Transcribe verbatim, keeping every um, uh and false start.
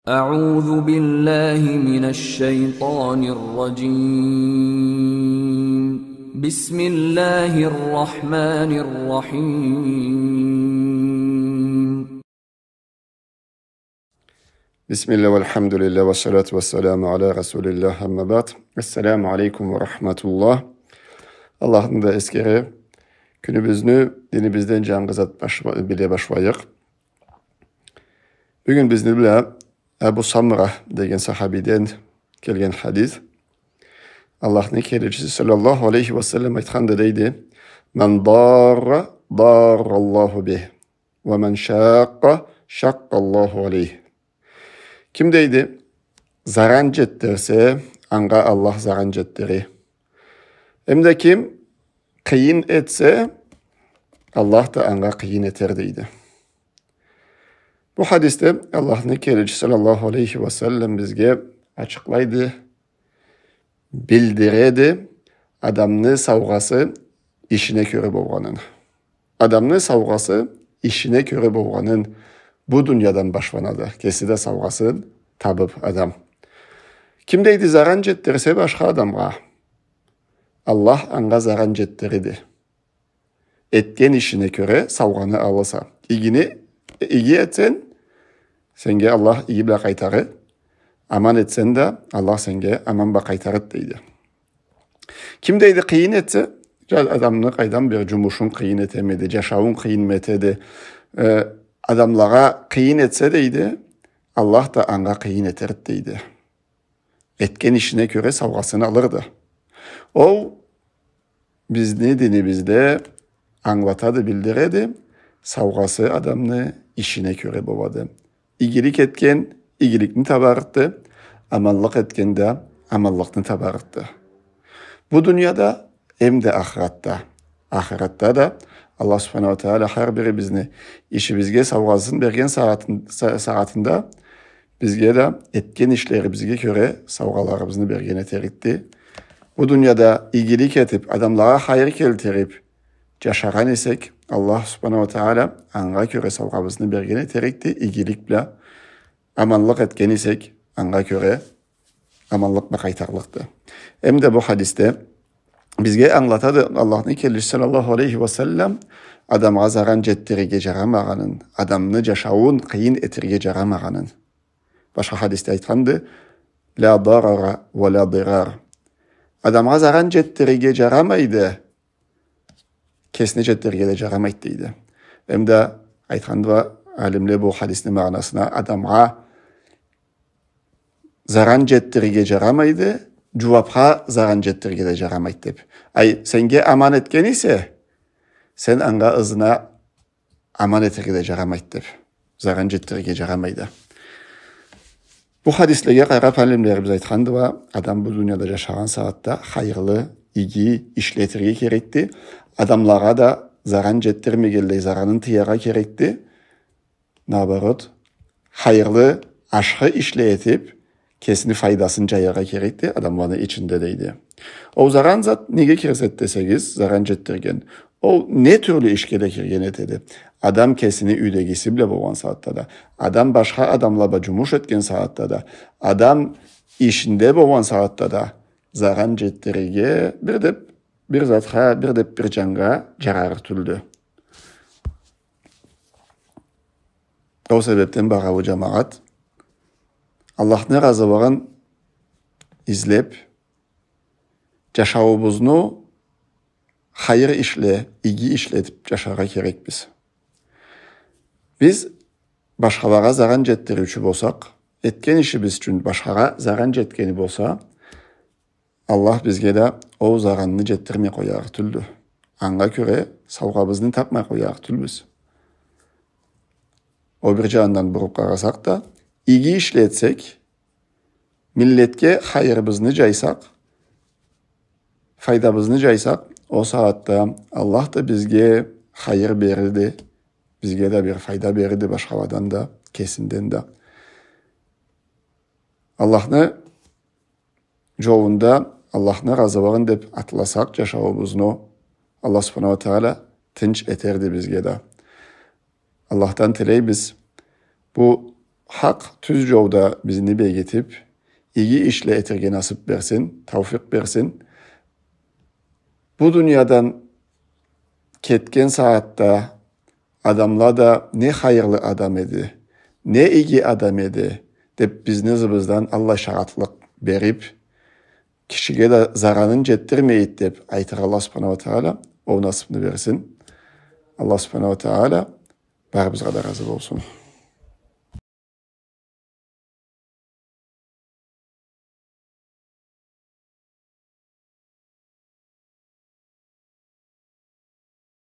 أعوذ بالله من الشيطان الرجيم. بسم الله الرحمن الرحيم. بسم الله والحمد لله والصلاة والسلام على رسول الله، أما بعد. السلام عليكم ورحمة الله. Аллахны да эсгере, кюнюбюзню динибизден джангы зат баш-, биле башлайыкъ. Бюгюн бизни бла Абу Самра деген сахабиден келген хадис. Аллахны келечиси саллаллаху алейхи ва саллам айтханды, дейди: «Ман дарра, дарра Аллаху бих, ва ман шакъкъа, шакъкъа Аллаху алейх». Ким, дейди, заран джетдирсе, анга Аллах заран джетдире. Эмда ким къыйын этсе, Аллах да анга къыйын этер, дейди. Бу хадисде Аллахны келечиси саллаллаху алейхи ва саллам бизге ачыкълайды, билдиреди адамны саугъасы ишине кёре болгъанын. Адамны саугъасы ишине кёре болгъанын, бу дуниядан башланады. Кеси да саугъасын табыб адам. Ким, дейди, заран джетдирсе башха адамгъа, Аллах анга заран джетдиреди. Этген ишине кёре саугъаны аласа. Игини, иги этсенг, сеннге Аллах иги бла къайтарады. Аман этсенг да, Аллах сеннге аман бла къайтарады, дейди. Ким, дейди, къыйын этсе, джа-, адамны къайдан бир джумушун къыйын этемиди, джашауун къыйын этеди, э, адамлагъа къыйын этсе, дейди, Аллах да анга къыйын этерди, дейди. Этген ишине кёре саугъасын алырды. Ол бизни динибизде ангылатады, билдиреди, саугъасы адамны ишине кёре болады. Игилик этген игиликни табарыкъды, аманлыкъ этген да аманлыкъны табарыкъды. Бу дунияда эмда ахыратда. Ахыратда да Аллах субханаху ва тагъала хар бирибизни ишибизге саугъасын берген сагъатын-, са-, сагъатында бизге да этген ишлерибизге кёре саугъаларыбызны берген этерикди. Бу дунияда игилик этиб, адамлагъа хайыр келтириб джашагъан эсек, Аллах субханаху ва тагъала анга кёре саугъабызны берген этерикди, игилик бла, аманлыкъ этген эсек, анга кёре аманлыкъ бла къайтарлыкъды. Эмда бу хадисде бизге ангылатады, Аллахны келечиси саллаллаху алейхи ва саллам адамгъа заран джетдирирге джарамагъанын, адамны джашауун къыйын этерге джарамагъанын. Башха хадисде айтханды: «Ла дарара ва ла дирар». Адамгъа заран джетдирирге джарамайды, кесине джетдирирге да джарамайды, дейди. Эмда айтханды алимле бу хадисни магъанасына, адамгъа заран джетдирирге джарамайды, джууабха заран джетдирирге да джарамайды деб. Ай, сеннге аман этген эсе, сен анга ызына аман этерге да джарамайды деб. Заран джетдирирге джарамайды. Бу хадислеге къараб алимлерибиз айтхандыла, адам бу дунияда джашагъан сагъатда хайырлы, иги ишле этерге керекди. Адамлагъа да заран джетдирмегенлей заранын тыяргъа керекди. Наоборот, хайырлы, ашхы ишле этиб, кесини файдасын джаяргъа керекди адамланы ичинде, дейди. Ол заран зат неге киргизеди десегиз, заран джетдирген, ол не тюрлю ишге да кирген этеди. Адам кесини юйдегиси бла болгъан сагъатда да, адам башха адамла бла джумуш этген сагъатда да, адам ишинде болгъан сагъатда да заран джетдирирге, бир деб бир затха, бир деб бир джангъа джарарыкъ тюлдю. Ол себебден, багъалы джамагъат, Аллахны разылыгъын излеб, джашауубузну хайыр ишле, иги ишле этиб джашаргъа керекбиз. Биз башхалагъа заран джетдириучю болсакъ, этген ишибиз ючюн башхагъа заран джетгени болса, Аллах бизге да ол заранны джетдирмей къоярыкъ тюлдю. Анга кёре саугъабызны табмай къоярыкъ тюлбюз. Ол бир джанындан буруб къарасакъ да, иги ишле этсек, миллетге хайырыбызны джайсакъ, файдабызны джайсакъ, ол сагъатда Аллах да бизге хайыр берирди, бизге да бир файда берирди башхаладан да, кесинден да. Аллахны джолунда, Аллахны разылыгъын деб атласакъ джашауубузну, Аллах субханаху ва тагъала тынч этерди бизге да. Аллахдан тилейбиз, бу хакъ, тюз джолда бизни бегитип, иги ишле этерге насып берсин, тауфикъ берсин. Бу дуниядан кетген сагъатда адамла да не хайырлы адам эди, не иги адам эди деп бизни ызыбыздан Аллах шагъатлыкъ берип, кишиге да заранын джетдирмейди деп айтыргъа Аллах Субханаху уа Тагъала ол насыпны берсин. Аллах Субханаху уа Тагъала барыбызгъа да разы болсун.